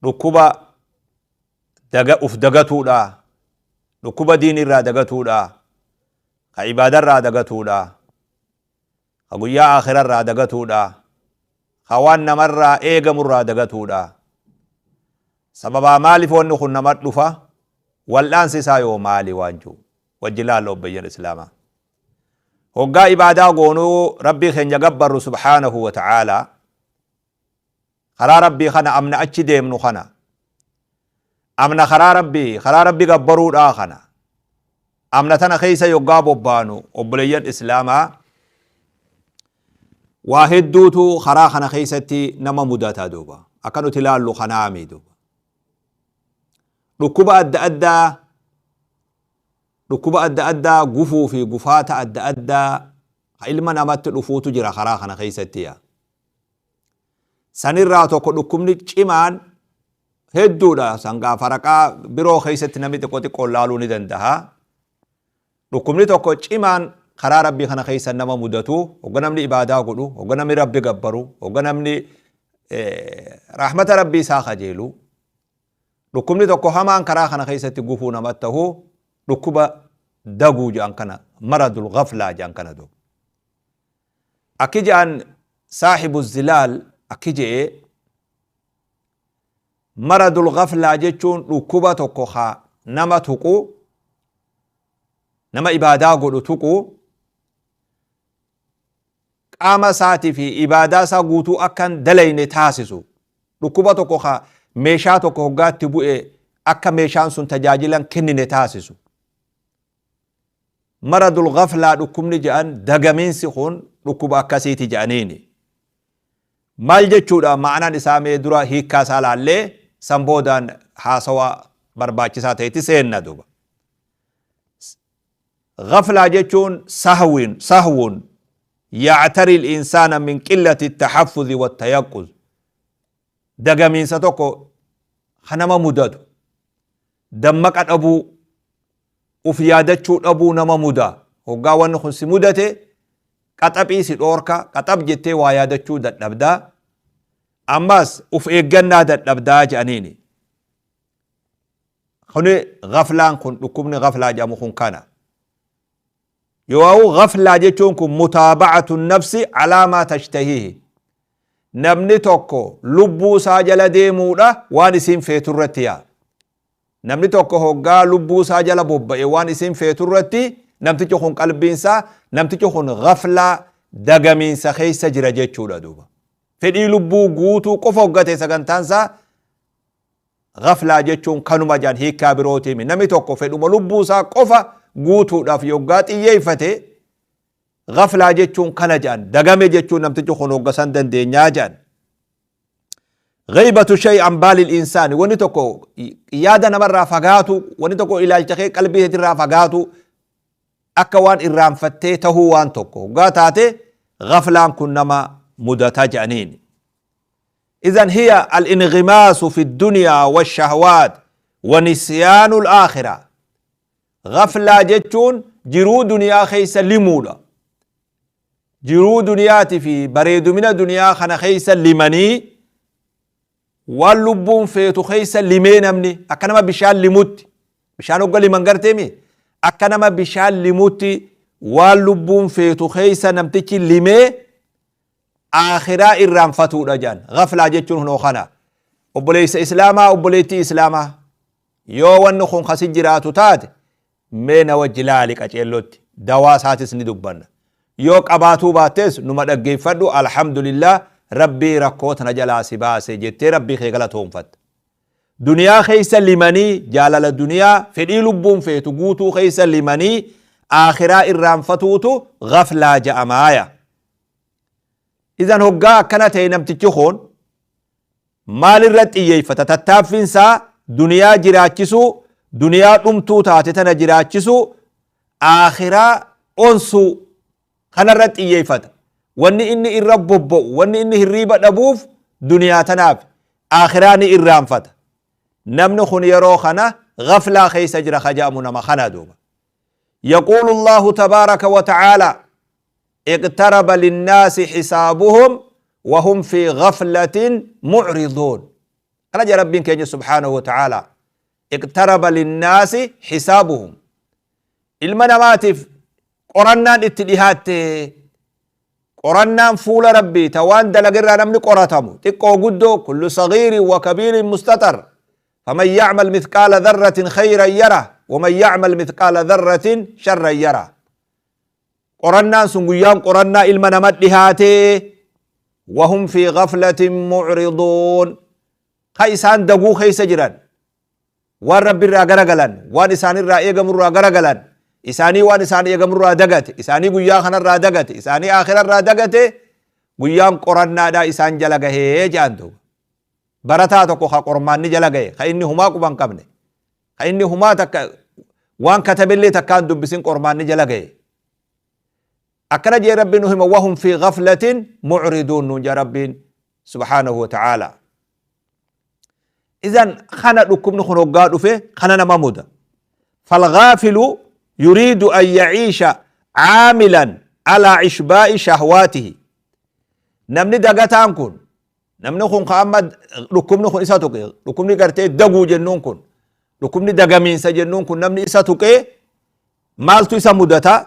Dhukkuba daga uf dagatuudha, dhukkuba diin irraa dagatuudha, ka ibaadarraa dagatuudha, ka guyyaa aakhirarraa dagatuudha, ka waan namarraa eegamurraa dagatuudha. Sababaa maaliif wanni kun nama dhufa? Wal'aansi isaa yoo maali waan jiru wajji laalla, obboleeyyan islaamaa. Hoggaa ibaadaa goonuu, Rabbii keenya gabbarru subhaanahu wa ta'aalaa, karaa Rabbii kana amna achi deemnu kana amna, karaa Rabbii, karaa Rabbi gabbaruudhaa kana amna tana keessa yoggaa bobbaanu, obboleeyyan islaamaa, waa hedduutu karaa kana keessatti nama mudata. Duuba akka nuti ilaallu kanaami. Duuba dhukkuba adda addaa, dhukkuba adda addaa, gufuu fi gufaata adda addaa ilma namatti dhufuutu jira karaa kana keessatti. Yaa sanirraa tokko dhukkubni cimaan hedduudha. Sangaa faraqaa biroo keessatti namni xiqqoo xiqqoo laaluu ni danda'a. Dhukkubni tokko cimaan karaa Rabbii kana keessa nama mudatu, hogga namni ibaadaa godhu, hogga namni Rabbi gabbaru, hogga namni rahmata Rabbii isaa kajeelu, dhukkubni tokko hamaan karaa kana keessatti gufuu namatti ta'u dhukkuba daguu jedhan kana, maradul ghaflaa jedhan kana. Duuba akki jedhan saahibu zilaal akki je'e: maradul ghaflaa jechuun dhukkuba tokko ka nama tuqu, nama ibaadaa godhu tuqu, qaama isaatii fi ibaadaa isaa guutuu akka hin dalayne taasisu, dhukkuba tokko ka meeshaa tokko hoggaatti bu'e akka meeshaan sun tajaajilan kennine taasisu. Maradul ghaflaa dhukkubni jedhan, dagamiinsi kun dhukkuba akkasiiti jedhaniini. Maal jechuudha ma'anaan isaa? Mee dura hiikkaa isaa laallee san boodaan haasawa barbaachisaa ta'etti seenna. Duuba ghaflaa jechuun sahwin sahwun yactari al-insaana min qillati at-tahaffudhi wat-tayaqquz, dagamiinsa tokko ka nama mudatu, dammaqa dhabuu, uf yaadachuu dhabuu nama muda. Hoggaa wanni kun si mudate qaxaphii si dhoorka, qaxab jettee waa yaadachuu dadhabdaa, ammas uf eeggannaa dadhabdaa jedhaniini. Kuni ghaflaan kun, dhukkubni ghaflaa jedhamu kun kana. Yoo ghaflaa jechuun kun mutaaba'atu nafsi alaa maa tashtahihi, namni tokko lubbuu isaa jala deemuudha waan isiin feetu irratti. Yaa namni tokko hoggaa lubbuu isaa jala bobba'e waan isiin feetu irratti, namtichi kun qalbiinsaa, namtichi kun ghaflaa, dagamiinsa keessa jira jechuudha. Duuba fedhii lubbuu guutuu qofa hoggate sagantaansaa, ghaflaa jechuun kanuma jedhan. Hiikkaa birootiimi, namni tokko fedhuma lubbuu isaa qofa guutuudhaaf yoggaa xiyyeeffate, ghaflaa jechuun kana jedhan. Dagame jechuun namtichi kun hoggasan dandeenyaa jedhan. Ghaybatu shay an baalil insaani, wanni tokko yaada namarraa fagaatu, wanni tokko ilaalcha kee qalbii keetirraa fagaatu, akka waan irraanfattee tahuu waan tokko hoggaa taate, ghaflaan kun nama mudata jedhaniini. إذن هي الانغماس في الدنيا والشهوات ونسيان الآخرة. غفلة jechuun jiruu duniyaa keessa limuudha. Jiruu duniyaati fi bareedumina duniyaa kana keessa limanii, waan lubbuun feetu keessa limee, namni akka nama bishaan limutti, bishaan hogga liman garteemi, akka nama bishaan limutti waan lubbuun feetu keessa namtichi limee aakhiraa irraanfatuudha jedhan. Ghaflaa jechuun hunoo kana. Obboleessa islaamaa, obboleettii islaamaa, yoo wanni kun kasi jiraatu taate, mee na wajji laali qaceellotti, dawaa isaatis ni dubbanna. Yoo qabaatuu baattees numa dhaggeeffadhu, alhamdulillah, Rabbii rakkoo tana jalaa si baase jettee Rabbii kee galatoonfatta. Duniyaa keessa limanii, jaalala duniyaa, fedhii lubbuun feetu guutuu keessa limanii aakhiraa irraanfatuutu ghaflaa ja'amaaya. Idan hoggaa akkana ta'e, namtichi kun maalirra xiyyeeffata? Tattaaffiin isaa duniyaa jiraachisuu, duniyaa dhumtuu taate tana jiraachisuu, aakhiraa onsuu kanarra xiyyeeffata. Wanni inni irra bobba'u, wanni inni hirriiba dhabuuf duniyaa tanaaf, aakhiraa ni irraanfata. Namni kun yeroo kana ghaflaa keessa jira ka jedhamu nama kana. Duuba يقول الله تبارك وتعالى: اقترب للناس حسابهم وهم في غفلة معرضون. Kana jee Rabbiin keenya subhaanahu wa ta'aalaa. Iqtaraba linnaasi xisaabuhum. Ilma namaatiif qorannaan itti dhihaatte. Qorannaan fuula Rabbii ta waan dalagerraa namni qoratamu xiqqoo guddoo, kullu sagiirin wa kabiirin mustaxar. Faman ya'mal mithqaala dharratin khayran yara waman ya'mal mithqaala dharratin sharran yara. Qorannaan sun, guyyaan qorannaa ilma nama dhihaatee, wahum fi ghaflatin mucriduun, ka isaan daguu keessa jiran, waan Rabbi irraa garagalan, waan isaanirraa eegamurraa garagalan, isaanii waan isaan eegamurraa dagate, isaanii guyyaa kanarraa dagate, isaanii aakhirarraa dagate, guyyaan qorannaadhaa isaan jala gahee jedhan duuba. Barataa tokko ka qormaanni jala gahe, ka inni humaa quban qabne, ka inni humaa takka waan katabellee takkaan dubbisin, qormaanni jala gahe. Akkana jee Rabbiin nu hima: wahum fi ghaflatin mucriduun nuun jee Rabbiin subhaanahu wa ta'aala. Idan kana dhukkubni kun hoggaa dhufe kana nama muda. Falghaafilu yuriidu an yaciisha caamilan alaa ishbaa'i shahwaatihi. Namni dagataan kun, namni kun ka amma dhukkubni kun isa tuqe, dhukkubni gartee daguu jennuun kun, dhukkubni dagamiinsa jennuun kun, namni isa tuqee maaltu isa mudata?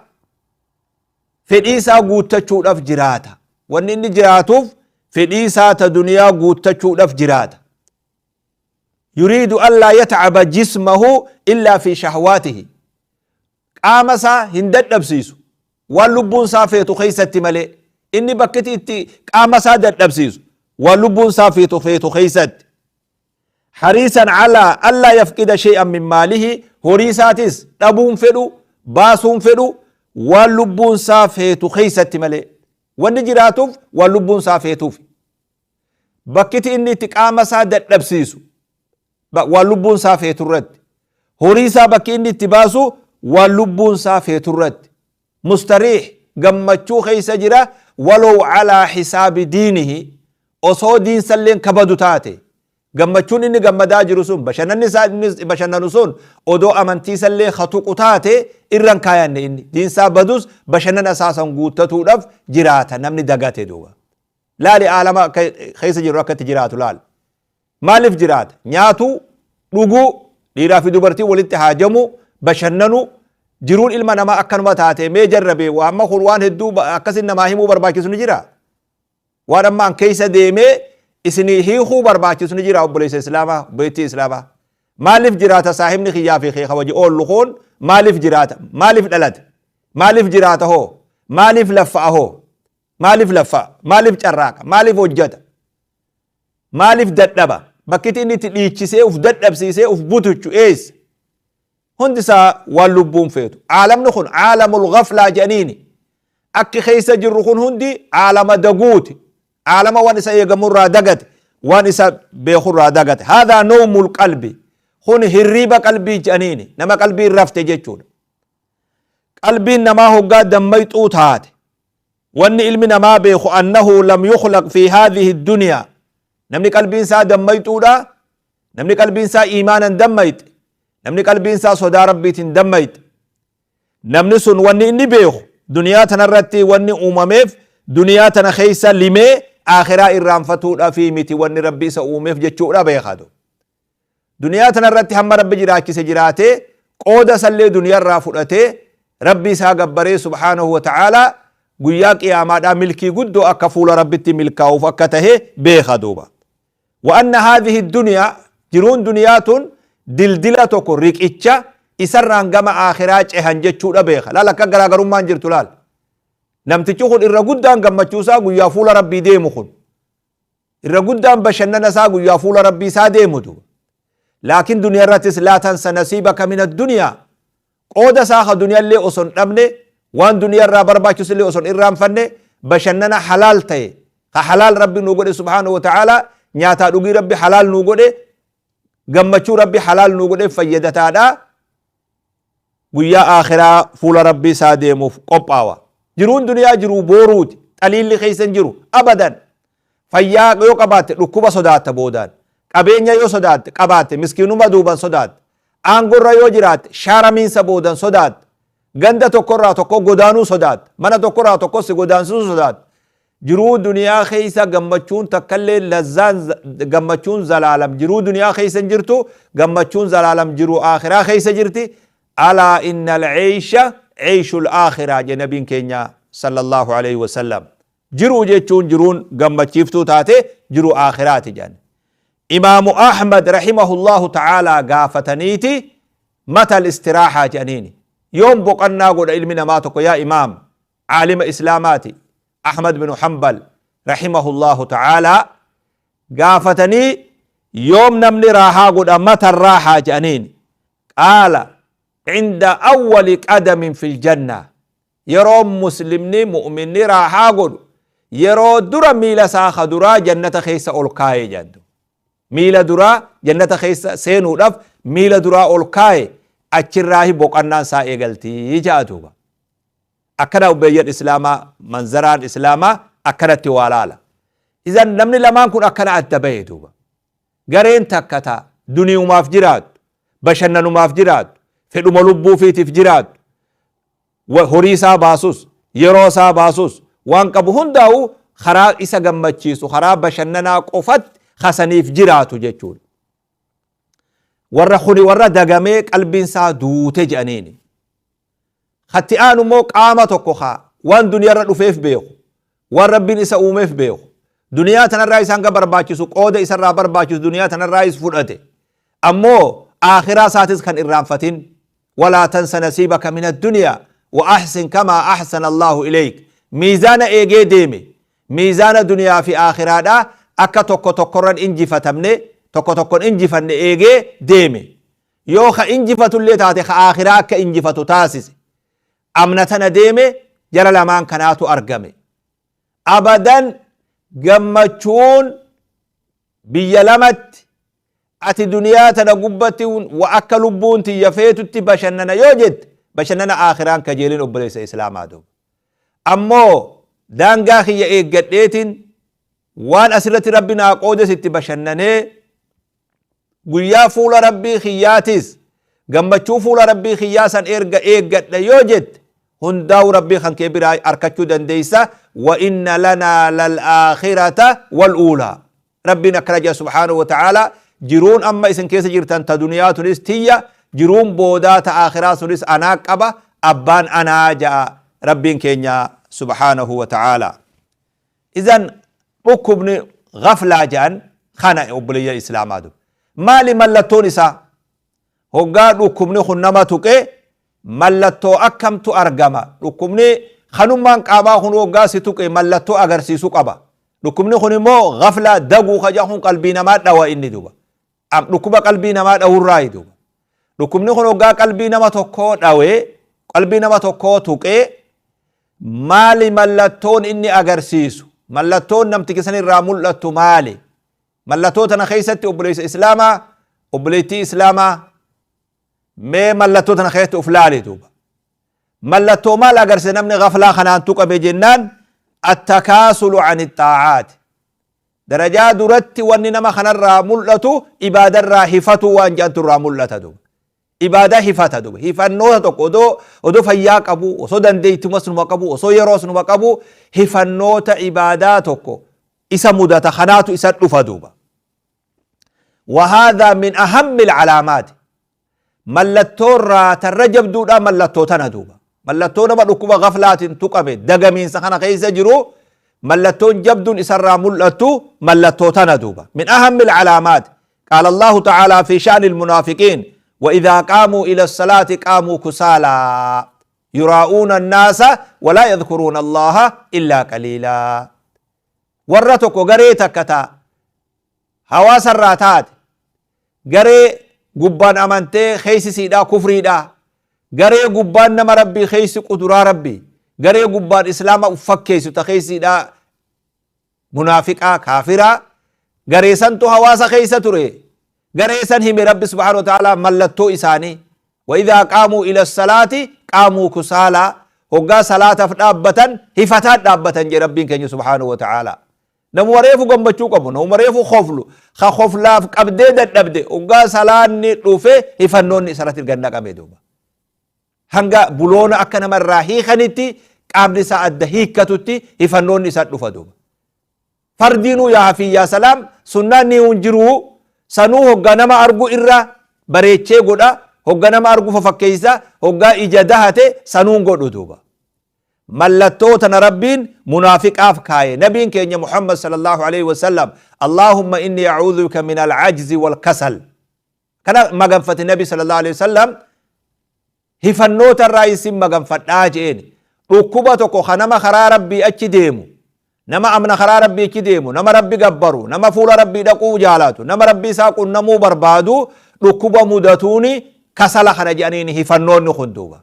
Fedhii isaa guuttachuudhaaf jiraata. Wanni inni jiraatuuf fedhii isaa ta duniyaa guuttachuudhaaf jiraata. Yuriidu allaa yatcaba jismahu illaa fi shahwaatihi. Qaama isaa hin dadhabsiisu waan lubbuun isaa feetu keessatti malee. Inni bakkiti itti qaama isaa dadhabsiisu waan lubbuun isaa feetu keessatti. Hariisan calaa allaa yafqida shay'an min maalihi, horii isaatis dhabuun fedhu, baasuun fedhu, waan lubbuun isaa feetu keessatti malee. Wanni jiraatuuf waan lubbuun isaa feetuuf. Bakkiti inni itti qaama isaa dadhabsiisu waan lubbuun isaa feetu irratti. Horii isaa bakki inni itti baasu waan lubbuun isaa feetu irratti. Mustariix, gammachuu keessa jira, walow calaa xisaabi diinihi, osoo diinsalleen kabadu taate. Gammachuun inni gammadaa jiru sun, bashannanni isaa inni bashannanu sun, odoo amantiisallee ka tuqu taate irran kaayanne. Inni diinsaa badus bashannana isaa san guuttatuudhaaf jiraata namni dagate duuba. Laali, aalama keessa jiru akka itti jiraatu laali. Maaliif jiraata? Nyaatu, dhuguu, dhiiraa fi dubartii walitti haajamu, bashannanu. Jiruun ilma namaa akkanuma taate. Mee jarrabe, amma kun waan hedduu akkasin namaa himuu barbaachisu ni jira. Waan amma an keessa deemee isinii hiikuu barbaachisu ni jira? Obboleessa Islaamaa, obboleettii Islaamaa. Maaliif jiraata saahibni kiyyaa fi kee kabaji oollu kun? Maaliif jiraata? Maaliif dhalate? Maaliif jiraata hoo? Maaliif laffa'a hoo? Maaliif laffa'a? Maaliif carraaqa? Maaliif hojjata? Maaliif dadhaba? Bakkiti inni itti dhiichisee uf dadhabsiisee uf butuchu eessa? Hundi isaa waan lubbuun feetu. Aalamni kun aalamul ghaflaa jedhaniini. Akki keessa jirru kun hundi aalama daguuti. Aalama waan isa eegamurraa dagate, waan isa beekurraa dagate. Haadhaa nawmul qalbi. Kun hirriiba qalbii jedhaniini. Nama qalbiin rafte jechuudha. Qalbiin namaa hoggaa dammayxuu taate, wanni ilmi namaa beeku annahu lam yukhlaq fi haadhihi dunyaa. Namni qalbiin isaa dammayxuudha, namni qalbiin isaa iimaanan dammayxe, namni qalbiin isaa sodaa Rabbiitiin dammayxe, namni sun wanni inni beeku duniyaa tanarratti wanni uumameef duniyaa tana keessa limee aakhiraa irraanfatuudhafi miti wanni Rabbi isa uumeef jechuudha beekatu. Duniyaa tanarratti hamma Rabbi jiraachise jiraatee, qooda isallee duniyarraa fudhatee, Rabbi isaa gabbaree subhaanahu wa ta'aalaa, guyyaa qiyaamaadhaa milkii guddoo akka fuula Rabbitti milkaa'uuf akka tahe beeka duuba. Wa anna haadhihi duniyaa, jiruun duniyaa tun dildila tokko, riqicha isarraan gama aakhiraa cehan jechuudha beeka. Laal, akka garaagarummaan jirtu laal. Namtichi kun irra guddaan gammachuusaa guyyaa fuula Rabbii deemu kun. Irra guddaan bashannana isaa guyyaa fuula Rabbii isaa deemutu. Laakiin duniyaa irrattis laa tansa nasiibaka min addunyaa. Qooda isaa ka duniyaallee osoo hin dhabne, waan duniyaa irraa barbaachisu illee osoo hin irraanfanne, bashannana halaal ta'e, ka halaal Rabbi nuu godhe subhaanahu wa ta'aalaa, nyaataa dhugii Rabbi halaal nuu godhe, gammachuu Rabbi halaal nuu godhe fayyadataadha. Guyyaa aakhiraa fuula Rabbii isaa deemuuf qophaawa. Jiruun duniyaa jiruu booruuti. Xaliilli keessa hin jiru. Abadan. Fayyaa yoo qabaatte dhukkuba sodaatta boodaan. Qabeenya yoo sodaatte qabaatte miskiinuma duuban sodaatta. Aangorra yoo jiraatte shaaramiinsa boodan sodaatta. Ganda tokkorraa tokko godaanuu sodaatta. Mana tokkorraa tokko si godaansisuu sodaatta. Jiruu duniyaa keessa gammachuun takkallee lazzaan gammachuun zalaalam jiruu duniyaa keessa hin jirtu, gammachuun zalaalam jiruu aakhiraa keessa jirti. Alaa inna al-ceysha ceyshul aakhiraa jedhe nabiin keenya sallallahu alaihi wasallam. Jiruu jechuun jiruun gammachiiftuu taate jiruu aakhiraati jedhan. Imaamu Ahmad rahimahullahu ta'aalaa gaafataniiti, mata al-istiraahaa jedhaniini, yoom boqannaa godha ilmi namaa tokko yaa imaam? Caalima islaamaati Ahmad bin Hanbal rahimahullahu ta'aalaa gaafatanii, yoom namni raahaa godha, mata raahaa jedhaniini. Qaala cinda awwali qadamin fil janna. Yeroo muslimni mu'minni raahaa godhu yeroo dura miila isaa ka duraa jannata keessa ol kaaye jedhan. Miila duraa jannata keessa seenuudhaaf miila duraa ol kaaye, achirraahi boqannaan isaa eegaltii ja'a duuba. Akkana obbeeyyan islaamaa, manzaraan islaamaa akkanatti waa laala. Idan namni lamaan kun akkana adda bahe duuba. Gareen takka ta duniyumaaf jiraattu, bashannanumaaf jiraattu, fedhuma lubbuufiitiif jiraattu, horii isaa baasus, yeroo isaa baasus, waan qabu hundaa'u karaa isa gammachiisu, karaa bashannanaa qofatti kasaniif jiraatu jechuudha. Warra kuni warra dagamee qalbiin isaa duute jedhaniini. Katti aanu immoo qaama tokko kaa waan duniyarra dhufeef beeku, waan Rabbiin isa uumeef beeku, duniyaa tanarraa isaan ga barbaachisu, qooda isarraa barbaachisu duniyaa tanarraayis fudhate, ammoo aakhiraa isaatis kan irraanfatin. Walaa tansa nasiibaka min adduniyaa wa ahsin kamaa ahsana Allaahu ilayk. Miizaana eegee deeme, miizaana duniyaa fi aakhiraadhaa akka tokko tokkorran injifatamne, tokko tokkon injifanne eegee deeme. Yoo ka injifatullee taate ka aakhiraa akka injifatu taasise. Amna tana deeme. Jara lamaan kanaatu argame. Abadan gammachuun biyya lamatti. Ati duniyaa tana gubbatti wa akka lubbuun tiyya feetutti bashannana yoo jette, bashannana aakhiraan kajeelin, obboleessa islaamaa. Duuba ammoo daangaa kiyya eeggadheetiin waan asirratti Rabbi naa qoodes itti bashannanee, guyyaa fuula Rabbii kiyyaatis gammachuu fuula Rabbii kiyyaa san erga eeggadha yoo jette, hundaa'u Rabbii kan kee biraa arkachuu dandeeysa. Wa inna lanaa lal aakhirata wal uulaa. Rabbiin akkana jedha subhaanahu wa ta'aalaa: jiruun amma isin keessa jirtan ta duniyaa tunis tiyya, jiruun boodaa ta aakhiraa sunis anaa qaba, abbaan anaa ja'a Rabbiin keenya subhaanahu wa ta'aalaa. Idan dhukkubni ghaflaa jedhan kana, obboleeyyan islaamaa. Du maali mallattoon isaa? Hoggaa dhukkubni kun nama tuqe mallattoo akkamtu argama? Dhukkubni kanummaan qaamaa kun hoggaa si tuqe mallattoo agarsiisu qaba. Dhukkubni kun immoo ghaflaa daguu kaja kun qalbii namaa dhawa inni duba. Dhukkuba qalbii namaa dhawurraayi duuba. Dhukkubni kun hoggaa qalbii nama tokkoo dhawee, qalbii nama tokkoo tuqee, maali mallattoon inni agarsiisu? Mallattoon namticha san irraa mul'attu maali? Mallattoo tana keessatti, obboleessa islaamaa, obboleettii islaamaa, mee mallattoo tana keessatti of laali duuba. Mallattoo maal agarsiisa namni ghaflaa kanaan tuqame jennaan? Attakaasulu ani xaacaati. Darajaa duratti wanni nama kanarraa mul'atu ibaadarraa hifatuu waan jedhantu irraa mul'ata duuba. Ibaadaa hifata duuba. Hifannoota tokko odoo fayyaa qabu, osoo dandeettumas numa qabu, osoo yeroos numa qabu, hifannoota ibaadaa tokko isa mudata, kanaatu isa dhufa duuba. Wahaadhaa min ahammi alcalaamaati. Mallattoo irraa tarra jabduudhaa mallattoo tana duuba. Mallattoo nama dhukkuba ghaflaatiin tuqame, dagamiinsa kana keessa jiru, mallattoon jabduun isarraa mul'attu mallattoo tana duuba. Min ahammi alcalaamaati. Qaala Allahu ta'aalaa fi sha'ni almunaafiqiin: وإذا قاموا إلى الصلاة قاموا كسالى يراءون الناس ولا يذكرون الله إلا قليلا. Warra tokko, garee takka ta hawaasa irraa taate, garee gubbaan amantee keessi siidhaa kufriidha, garee gubbaan nama Rabbii keessi quduraa Rabbii, garee gubbaan islaama uffakkeessu ta keessiidhaa munaafiqaa kaafiraa, garee santu hawaasa keessa ture. Garee san hime Rabbi subhaanahu wa ta'aalaa mallattoo isaanii: wa idhaa qaamuu ila salaati qaamuu kusaalaa. Hoggaa salaataaf dhaabbatan hifataan dhaabbatan jedhe Rabbiin keenya subhaanahu wa ta'aalaa. Namuma reefu gammachuu qabu, namuma reefu koflu, ka koflaaf qabdee dadhabde, hoggaa salaanni dhufe hifannoonni isarratti gad naqame duuba. Hanga buloona akka nama irraa hiikanitti Qaamni isaa adda hiikkatutti hifannoonni isa dhufa duuba. Fardiinuu yaa hafiyyaa salaam, sunnaan ni hin jiruu. Sanuu hogga nama argu irra bareechee godha, hogga nama argu fafakkeessa, hoggaa ija dahate sanuun godhu duuba. Mallattoo tana Rabbiin munaafiqaaf kaaye. Nabiin keenya Muhammad sallallahu alaihi wasallam, "Allahumma inni a'uudhu bika min al-ajzi wal kasal," kana maganfate Nabi sallallahu alaihi wasallam. Hifannoota irraa isin maganfadhaa je'een. Dhukkuba tokko ka nama karaa Rabbii achi deemu, nama amna karaa Rabbii achi deemu, nama Rabbi gabbaru, nama fuula Rabbii dhaquu jaalatu, nama Rabbii isaa qunnamuu barbaadu dhukkuba mudatuuni kasala kana jedhaniin hifannoonni kun duuba.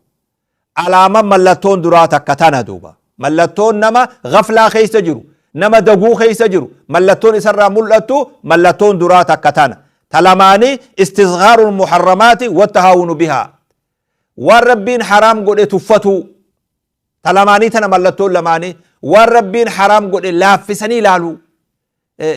Alaaman mallattoon duraa takka tana duuba. Mallattoon nama gaflaa keessa jiru, nama daguu keessa jiru, mallattoon isarraa mul'attu mallattoon duraa takka tana. Ta lamaanii istisghaarul muharramaati wattahaawunu bihaa. Waan Rabbiin haraam godhe tuffatuu. Ta lamaanii tana, mallattoon lamaanii waan Rabbiin haraam godhe laaffisanii ilaaluu.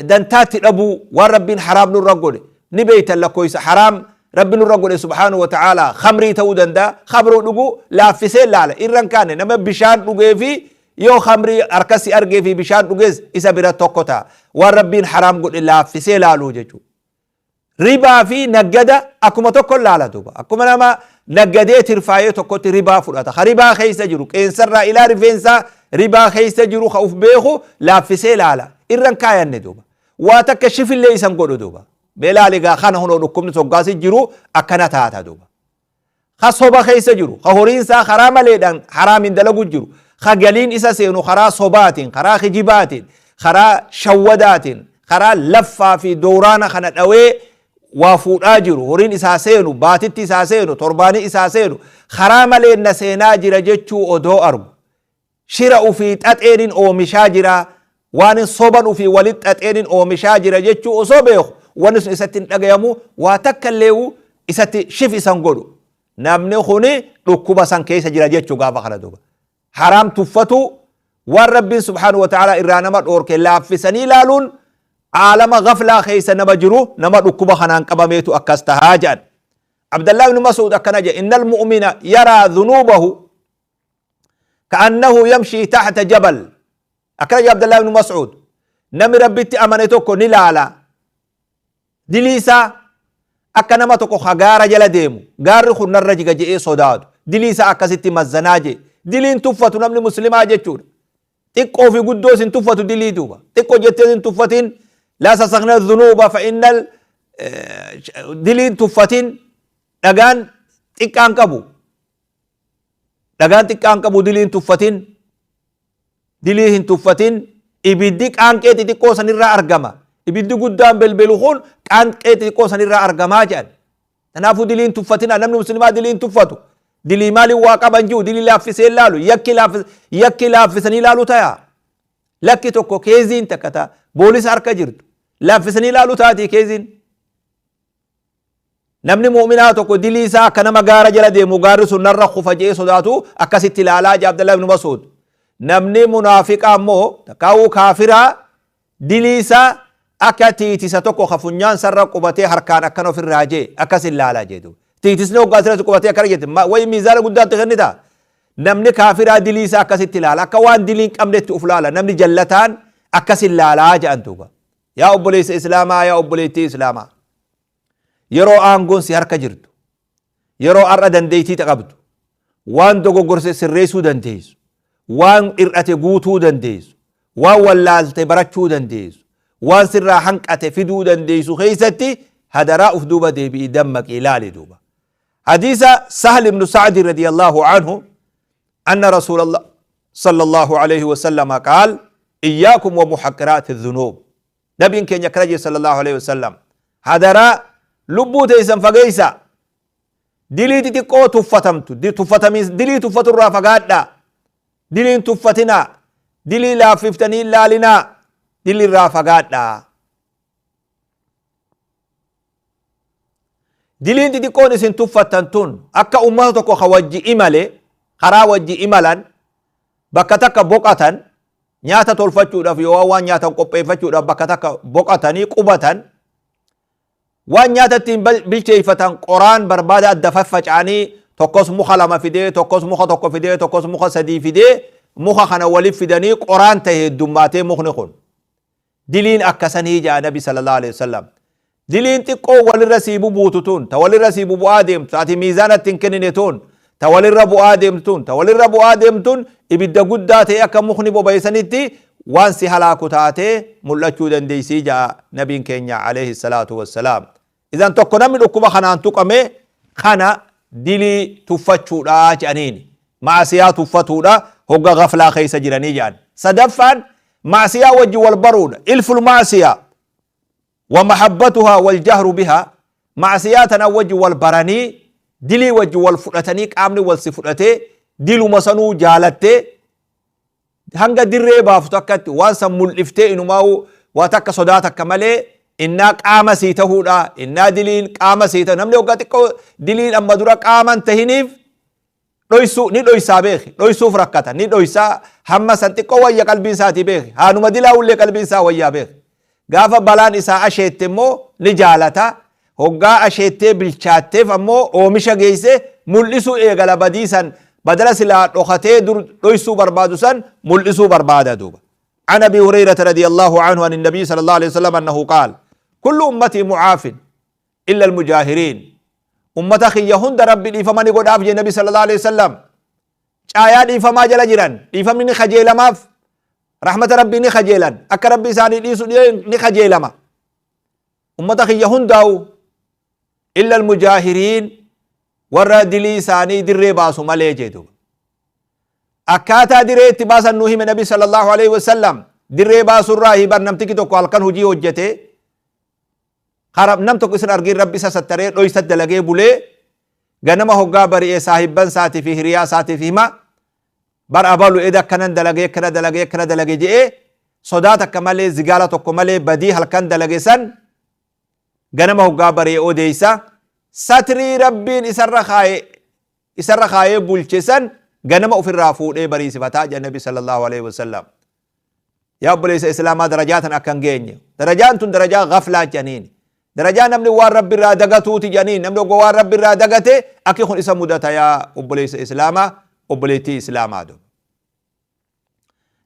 Dantaatti dhabuu waan Rabbiin haraam nurra godhe. Ni beeytan lakkoofsa haraam Rabbi nurra godhe subhaanahu wa ta'ala. Khamrii ta'uu danda'a. Khamruu dhuguu laaffisee laala, irra hin kaane. Nama bishaan dhugee fi yoo khamrii harkasi argee fi bishaan dhugees isa bira tokko ta'a. Waan Rabbiin haraam godhe laaffisee laaluu jechuudha. Ribaa fi naggada akkuma tokko laala duuba. Akkuma nama naggadee tirfaayee tokkotti ribaa fudhata. Ka ribaa keessa jiru qeensarraa ilaa rifeensaa ribaa keessa jiru ka uf beeku laaffisee laala. Irra hin kaayanne duuba. Waa takka shifillee isan godhu duuba. Mee laali gaa kana, hunoo dhukkubni soggaasi jiru akkana taata duuba. Ka soba keessa jiru, ka horiin isaa karaa maleedhaan haraamin dalagu jiru, ka galiin isa seenu karaa sobaatiin, karaa kijibaatiin, karaa shawwadaatiin, karaa laffaa fi dooraana kana dhawee waa fuudhaa jiru, horiin isaa seenu, baatitti isaa seenu, torbaanii isaa seenu, karaa maleen na seenaa jira jechuu odoo argu, shira ufii xaxeenin oomishaa jira, waan soban ufii walit xaxeenin oomishaa jira jechuu osoo beeku, wanni sun isatti hin dhagayamu, waa takka illee isatti shif isan godhu. Namni kuni dhukkuba san keessa jira jechuu gaafa kana duuba. Haraam tuffatu, waan Rabbiin subhaanahu wa ta'ala irraa nama dhoorke laaffisanii ilaaluun aalama gaflaa keessa nama jiru, nama dhukkuba kanaan qabameetu akkas tahaa jedhan. Abdallah ibn Mas'ud akkana jedhe: "Innal mu'mina yaraa dhunuubahu ka'annahu yamshii tahta jabal." Akkana jedhe Abdallah ibn Mas'ud: namni Rabbitti amane tokko ni laala dilii isaa akka nama tokko ka gaara jala deemu, gaarri kun narra jiga je'ee sodaatu. Dilii isaa akkasitti mazzanaa jee. Diliin tuffatu namni muslimaa jechuudha. Xiqqoo fi guddoo isin tuffatu dilii duuba. Xiqqoo jettee isin tuffatin. Laa sasakna dhunuuba fa innal diliin tuffatin. Dhagaan xiqqaan qabu, dhagaan xiqqaan qabu. Diliin tuffatin, dilii hin tuffatin. Ibiddi qaanqee xixiqqoo sanirraa argama. Ibiddi guddaan belbelu kun qaanqee xixiqqoo sanirraa argamaa jedhan. Kanaafuu diliin tuffatina. Namni muslimaa diliin tuffatu, dilii maaliin waa qaban jiru, dilii laaffisee laalu, yakki laaffisanii laalu tayaa. Lakki tokko keeziin takka ta'a boolisa harka jirtu laaffisanii laalu taatii keeziin. Namni mu'minaa tokko dilii isaa akka nama gaara jala deemu, gaarri sun narra kufa jedhee sodaatu akkasitti ilaalaa jaa Abdallah ibn Mas'ud. Namni munaafiqaa immoo, takkaawuu kaafiraa, dilii isaa akka tiitisa tokko ka funyaan sarra qubatee harkaan akkana ofirraa jee akkas ilaalaa jee duuba. Tiitisni hoggaa asirratti qubatee akkana jette wayi miizaana guddaatti kennita. Namni kaafiraa dilii isaa akkasitti ilaala, akka waan dilii hin qabnetti uf laala. Namni jallataan akkas ilaalaa jedhan duuba. Yaa obboleessa Islaamaa, yaa obboleettii Islaamaa, yeroo aangoon si harka jirtu, yeroo har'a dandeettii qabdu, waan dogoggorse sirreessuu dandeessu, waan hir'ate guutuu dandeessu, waan wallaalte barachuu dandeessu, waan sirraa hanqate fiduu dandeessu keessatti hadaraa uf duuba deebi'i, dammaqii ilaali duuba. Hadiisa Sahl ibnu Sa'di radiyallahu anhu anna Rasuulallah sallallahu alayhi wasallam qaal: "Iyyaakum wa muhaqqiraati dhunuub." Nabiin keenya akkana jedhe sallallahu alayhi wasallam: hadaraa lubbuu teessan fageeysa, dilii xixiqqoo tuffatamtu, tuffatamiis dilii tuffaturraa fagaadhaa. Diliin tuffatinaa, dilii laaffiftanii laalinaa, dilirraa fagaadhaa. Diliin xixiqqoon isin tuffattan tun akka ummata tokko ka wajji imale, karaa wajji imalan, bakka takka boqatan, nyaata tolfachuudhaaf yoo waan nyaatan qopheeffachuudhaaf bakka takka boqatanii qubatan, waan nyaata ittiin bilcheeffatan qoraan barbaada adda faffaca'anii, tokkos muka lama fidee, tokkos muka tokko fidee, tokkos muka sadii fidee. Muka kana wali fidanii qoraan tahe heddummaatee mukni kun. Diliin akkasanii ja'a Nabi sallallahu alaihi wasallam. Diliin xiqqoo walirra sii bubuutu tun, ta walirra sii bubu'aa deemtu, ta ati miizaanatti hin kennine tun, ta walirra bu'aa deemtu tun, ta walirra bu'aa deemtu tun ibidda guddaa ta'e akka mukni boba'e sanitti waan si halaaku taatee mul'achuu dandeessii ja'a Nabiin keenya alayhi salaatu wassalaam. Idan tokko namni dhukkuba kanaan tuqame kana dilii tuffachuudha jedhaniini. Ma'asiyaa tuffatuudha hogga gaflaa keessa jiranii jedhan. Sadaffaan ma'asiyaa wajji wal baruudha. Ilful ma'asiyaa wa mahabbatuhaa wal jahru bihaa. Ma'asiyaa tana wajji wal baranii dilii wajji wal fudhatanii qaamni wal si fudhatee diluma sanuu jaalattee hanga dirree baaftu akkatti waan san mul'iftee inumaa'u waa takka sodaa takka malee innaa qaama sii tahuudha, innaa diliin qaama sii tahu. Namni hoggaa xiqqoo diliin amma dura qaama hin tahiniif dhoysuu ni dhoysaa beeki, dhoysuuf rakkata, ni dhoysaa. Hamma san xiqqoo wayya qalbiin isaatii beeki, haanuma dilaa'ullee qalbiin isaa wayyaa beeki. Gaafa balaan isaa asheette immoo ni jaalata. Hoggaa asheettee bilchaatteef ammoo oomisha geesse mul'isuu eegala. Badii san badala silaa dhokatee dur dhoysuu barbaadu san mul'isuu barbaada duuba. عن أبي هريرة رضي الله عنه عن النبي صلى الله عليه وسلم أنه قال: كل أمتي معاف إلا المجاهرين. أمة خي هند ربي dhiifama ni godhaaf jee Nabi صلى الله عليه وسلم. Caayaa dhiifamaa jala jiran. Dhiifamni ni kajeelamaaf, rahmata Rabbii ni kajeelan, akka Rabbi isaanii dhiisu ni kajeelama ummata kiyya hundaa'u. إلا المجاهرين, warra dilii isaanii dirree baasu malee jee duuba. Akkaataa dirree itti baasan nu hime Nabi صلى الله عليه وسلم. Dirree baasurraa hibar namtiki tokko halkan hojii hojjete, nam tokko isin argin, Rabbi isa sattaree dhoysa dalagee bulee, ganama hoggaa bari'ee saahibban isaatii fi hiriyaa isaatiif hima: "Bar abalu eda akkanan dalagee, akkana dalagee, akkana dalage," je'ee sodaa takka malee, zigaala tokko malee badii halkan dalage san ganama hoggaa bari'ee odeeysa. Satrii Rabbiin isarra kaayee bulche san ganama ofirraa fuudhee bariisifataa jedha Nabi صلى الله عليه وسلم. Yaa obboleessa Islaamaa, darajaa tan akka hin geenye. Darajaan tun darajaa gaflaa jedhaniin, darajaa namni waan Rabbi irraa dagatuuti jedhaniin. Namni oggo waan Rabbi irraa dagate akki kun isa mudata. Yaa obboleessa Islaamaa, obboleettii Islaamaa, duba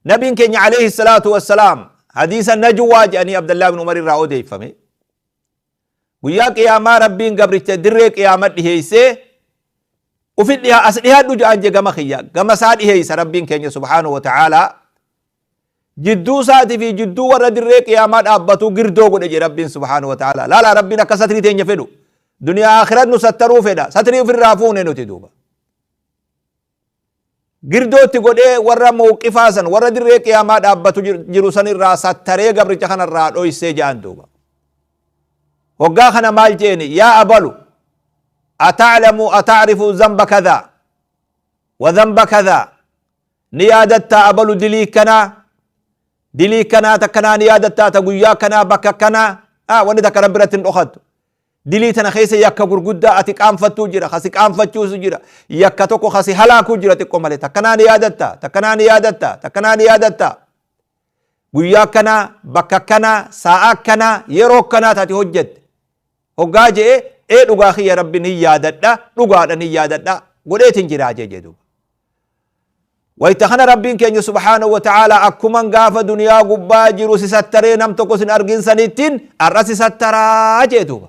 Nabiin keenya عليه الصلاة والسلام hadiisa najwaa jedhanii Abdallah bin Umar irraa odeeffame, guyyaa Qiyaamaa Rabbiin gabricha dirree Qiyaama dhiheeysee ufi dhiha as dhihaadhu jedhan je. Gama kiyya, gama isaa dhiheeysa Rabbiin keenya سبحانه وتعالى. Jidduu isaatii fi jidduu warra dirree Qiyaamaa dhaabbatu girdoo godhe je Rabbiin سبحانه وتعالى. Laala, Rabbiin akka satrii teenya fedhu, duniyaa akhirat nu sattaruu fedha. Satrii ofirraa fuune nuti duuba. Girdootti godhee warra mawqifaa san, warra dirree Qiyaamaa dhaabbatu jiru san irraa sattaree gabricha kanarraa dhoysee jedhan duuba. Hoggaa kana maal jeeni? "Yaa abalu, أتعلم أتعرف ذنب كذا وذنب كذا? Ni yaadattaa abalu dilii kanaa, dilii kanaa takkanaa ni yaadattaa, ta guyyaa kanaa, bakka kanaa?" Wanni takka Rabbi irratti hin dhokattu. Dilii tana keessa yakka gurguddaa ati qaanfattuu jira, kasi qaanfachuusu jira, yakka tokko kasi halaakuu jira xiqqoo malee. Takkanaa ni yaadatta, takkanaa ni yaadatta, takkanaa ni yaadatta, guyyaa kanaa, bakka kanaa, sa'a kanaa, yeroo kanaa taati hojjette? Hoggaa je'e, "Ee, dhugaa kiyya Rabbi ni yaadadha, dhugaadha, ni yaadadha, godheetin jiraa," jee jedhuuba. Wayta kana Rabbiin keenya سبحانه وتعالى, "Akkuman gaafa duniyaa gubbaa jiru si sattaree nam tokko sin argin sanittiin har'a si sattaraa," jee duuba.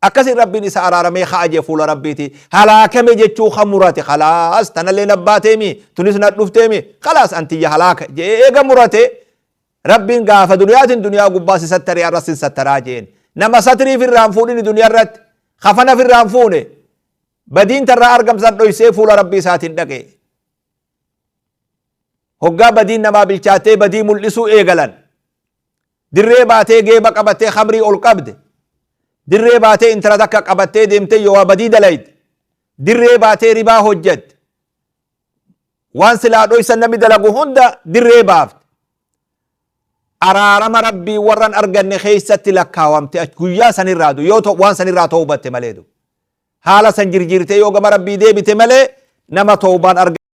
Akkasin Rabbiin isa araaramee ka'a jee. Fuula Rabbiiti halaakame jechuu kan murate, "Khalaas, tanallee nabbaateemi, tunis na dhufteemi, khalaas, antiyya halaaka," jee eega murate, Rabbiin "Gaafa duniyaatiin duniyaa gubbaa si sattaree har'a sin sattaraa," jeen. Nama satrii firraan fuudhini duniyaa irratti kafana firraan fuune, badiin tarraa argamsan dhoysee fuula Rabbii isaatiin dhaqe. Hoggaa badiin namaa bilchaattee badii mul'isuu eegalan, dirree baatee geeba qabattee khamrii ol qabde, dirree baatee intala takka qabattee deemtee yoo badii dalayde, dirree baatee ribaa hojjette, waan silaa dhoysan namni dalagu hunda dirree baafte, araarama Rabbii warran arganne keeysatti lakkaawamte guyyaa sanirraa yoo waan sanirraa toobatte malee, haala san jirjiirtee yoo gama Rabbii deebite malee nama toobaan arga.